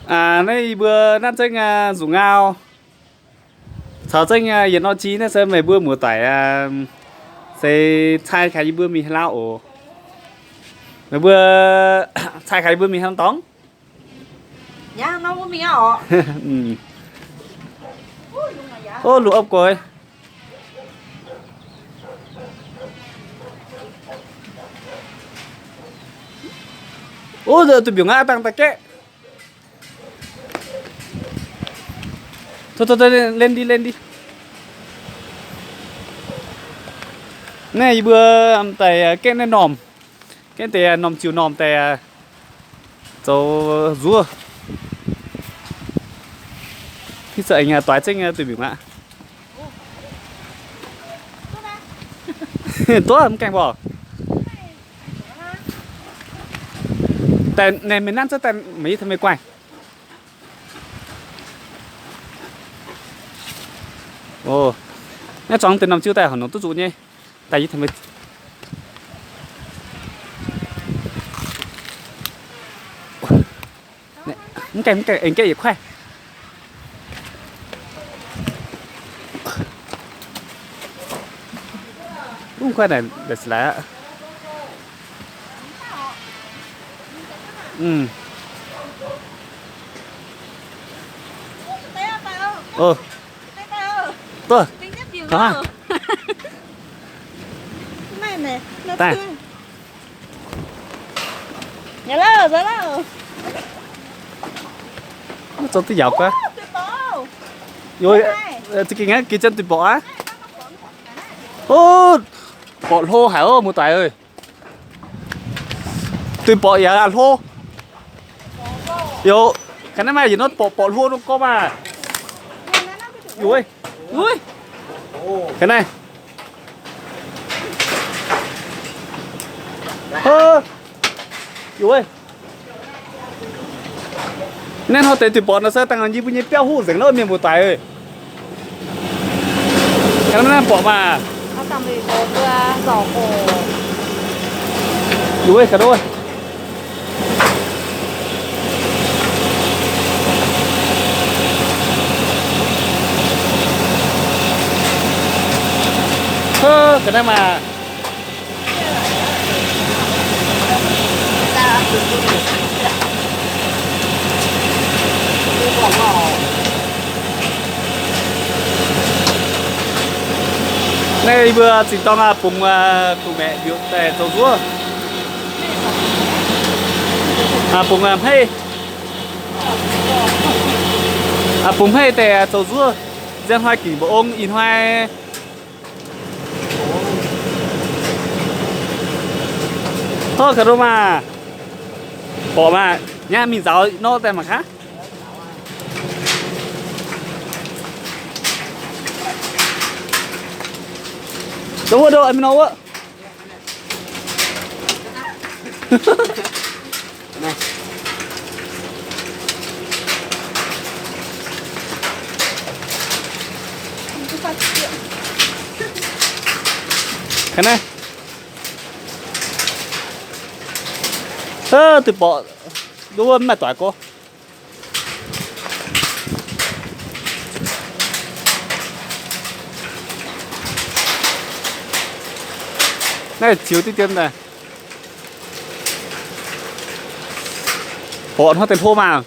Naaiv yie mbuo nanv zengv nzuqc ngau caux zengv yietc norm jii naaiv se meih mbuo muoz-doic se cai gaax yie mbuo mingh haaix lauh oc. Meih mbuo cai gaax yie mbuo mingh haaix lauh dorngx? Ov, lungh opv gueix. Ov, duih mbiungc aqv, dangh daaih gaeqv. Tov, tov, tov, len ndie, len ndie. Naaiv yie mbuo daaih gaeqv naaiv normh, gaeqv deix normh ziux normh daaih zoux nzuov. Hitv za'eix doix zengv duih mbiungc aqv. Duqv mv gaengh mborqc. Daaih naaiv mingh nanv zengv daaih meih yie tengx meih guaih. Naaiv zuangx deix normh ziux daaih horpc nongc duqv zuqc nyei. Daaih yie tengx meih mv gaengh, mv gaengh, aengx gaeqv yietc kuaaiv. Mv kuaaiv naaic laic aqv. Daaih. Mv zoux duqv yaauc guaiv. Za'gengh aqv, geh jienv duih borqc aqv. Ov, borqc hlo haic ov, muoz-doic. Duih borqc yaac hlo. Youz, ga'naaiv maaih yietc norm borqc, borqc hlo nor gorngv maah. Youz, ga'naaiv. Youz, naaiv hnoi deix duih borqc nor se dangh yie mbuo nyei biauv huv nzengc lov mienh muoz-doic. Ga'naaiv borqc maah. Youz, ga'naaiv. Ga'naaiv maah. Naaiv yie mbuo zinh dorng bungx kuh maeqc mbiutc daaih zoux nzuov. Bungx hmeiv, bungx hmeiv daaih zoux nzuov. Nziex hnoi gingc mba'ong, ih hnoi Tov kado maah. Borqc maah. Nyaah mingh nzaaux nor daaih mangc gaax. Dongh wuov, dongh wuov, mingh nor wuov. Ka'naaiv. Duih borqc, nduov wuov mv maaih doic gorx. Naaiv ziux diqv dien daaih. Borqc hnoi deix hlo maah.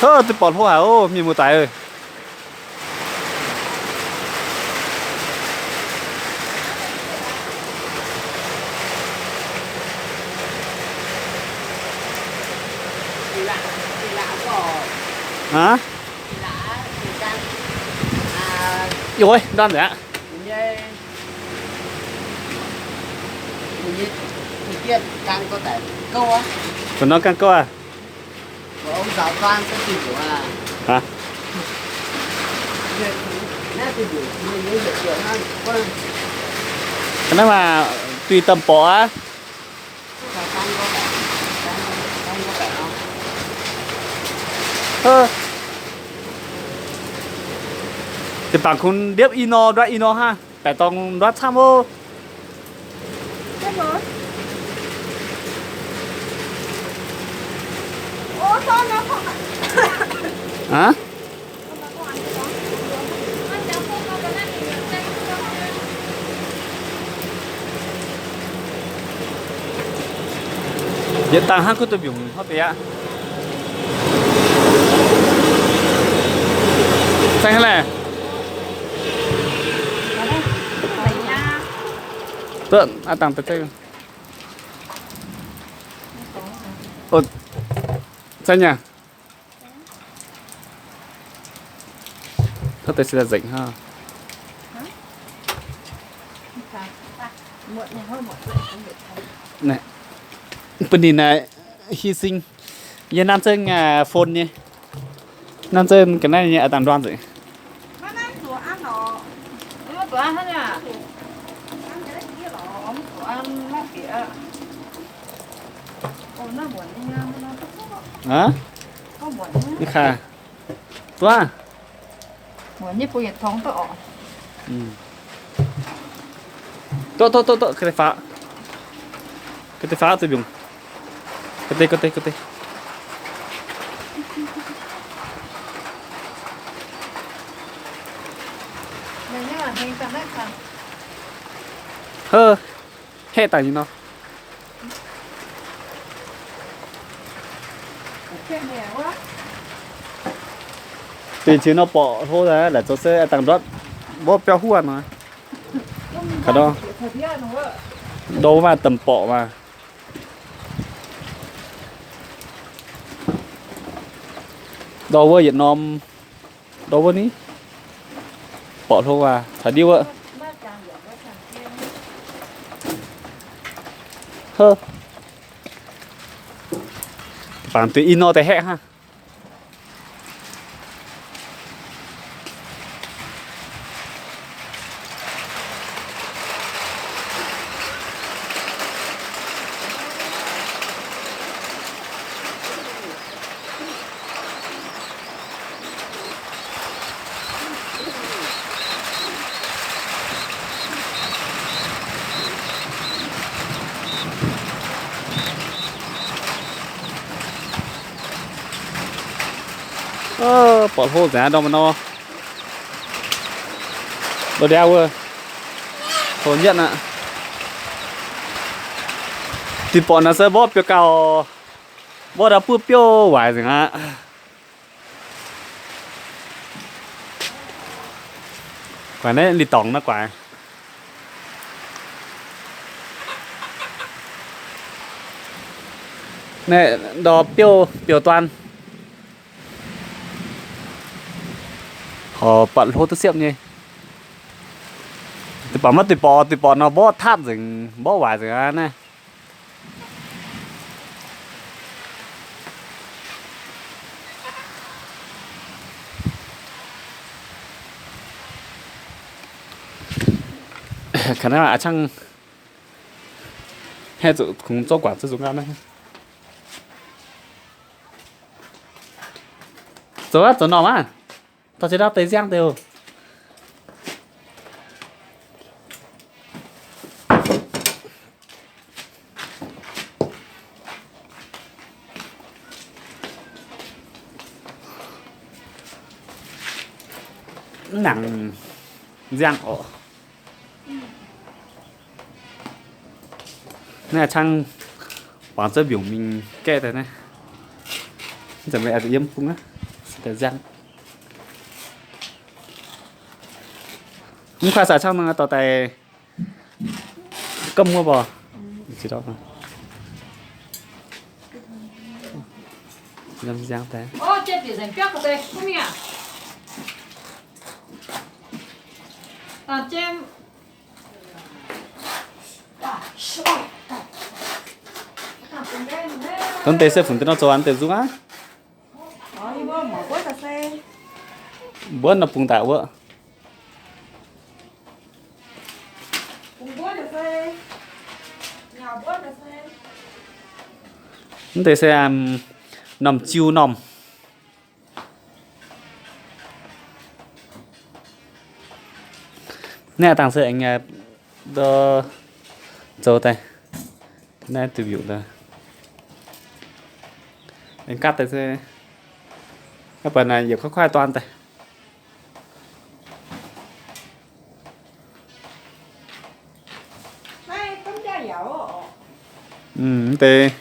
Tov duih borqc hlo haic oc, mienh muoz-doic. Aav, yoi, ndorm nzengc aqv. Mbuo nor gaengh gouv aqv. Hnangv naaiv maah, duih domh borqc aqv. Deix bangc kungx ndiepv i nor, nduov i nor hnangv, baeqc dorngx nduov camv oc. Aav, yietc dangh hnangv kuv duqv mbiungc hnangv deix aqv. Zaeng hnangv laeh. Duqv aav dangh deix zaeng. Zaeng nyei. Hnangv deix se nzengc hnangv. Bun ninh naaic hy sinh. Yie nanv zengv phone nyei. Nanv zengv ga'naaiv nyei aav dangh nduang nzengc. Aav, duqv. Duqv, duqv, duqv, duqv, ga'deix faaux. Ga'deix faaux zuqc mbiungc. Ga'deix, ga'deix, ga'deix. Hov, haeqv daaih nyei nor. Deix qiemx nor borqc hlo, laaic zoux se dangh ndortv mborqv biauv huv nor. Kaux nor, ndau wuov maaih domh borqc maah. Ndau wuov yietc norm, ndau wuov ni, borqc hlo waac caux ndiev wuov. Hov, bangc deix i nor deix haeqv hnangv. Borqc hlo nzengc aqv, ndorm nor. Ndorm ndiangv wuov, hlo njietv aqv. Dinh borqc naaiv se mborqv biouv gauh, mborqv ndau buov biouv waaic nzengc aqv. Guaax naaiv li dorngx naaiv guaax. Naaiv ndau biouv biouv-duan. Horc buatc hlo duqv siepv nyei. Dinh borqc maiv dinh borqc, dinh borqc nor mborqv tatv nzengc, mborqv waaic nzengc aqv naaiv. Kangx naaiv aqc cangv haeqv zuqc kungx zorqv guangc ziex nzunc gau naaiv. Zoux aqv, zoux normh aqv. Dorh jiex ndau deix nziang deix oc. Mv nangc nziang orqc. Naaiv cangv wangc zouv mbiungc mingh gaeqv daaih naaiv. Mv zeiz meih aqc yiem bung aqv, se daaih nziang. Mv kuaaiv saax cangv nor dorh daaih gomv wuov mbuo. Nziang daaih. Dongh deix se fungc deix nor zoux an deix nzung aqv. Mbuonv nor bungx daaih wuov. Mv deix se normh jiu normh. Naaiv dangh se aengx zoux daaih. Naaiv duih mbiungc daaih. Aengx gapv daaih se, aa, baac naaic yietc kuaaiv kuaaiv dorn daaih. Mv deix,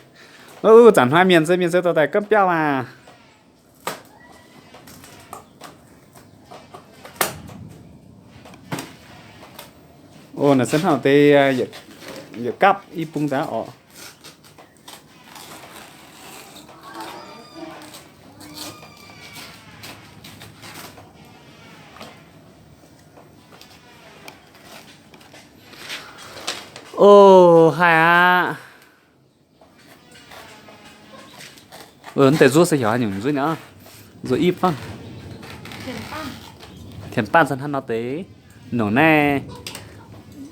zanc hnoi mienh se, mienh se dorh daaih gomv biauv maah. O, naaic se hnangv deix yietc gapv i bung daaih oc. O, haih aqv. Mv deix nzuov se heuc haaix nyungc nzuov nyei? Nzuov ipv fangv. Tienx baanh se hnangv nor deix. Nongc naaiv,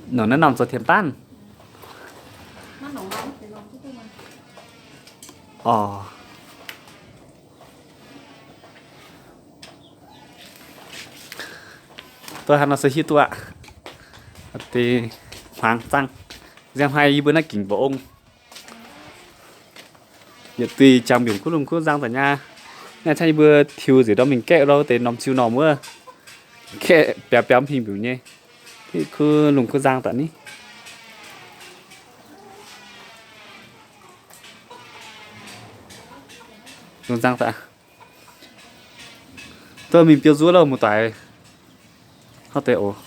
nongc naaiv norm zoux tienx baanh. Orc. Duqv hnangv nor se hiuv duqv aqv. Deix hmuangx zaangv. Nziang hnoi yie mbuo naaiv gingc mba'ong. Yietc duih jangx mbiungc kuv lungh kuv nzang daaih nyei. Naaiv camv yie mbuo tiux nzengc ndorm mingh gaeqv lo deix norm ziu norm wuov. Gaeqv biaux biaux hingh mbiungc nyei. Kuv lungh kuv nzang daaih ni. Lungh nzang daaih. Duqv mingh biou nzuov lo muoz-doic. Hnangv deix oc.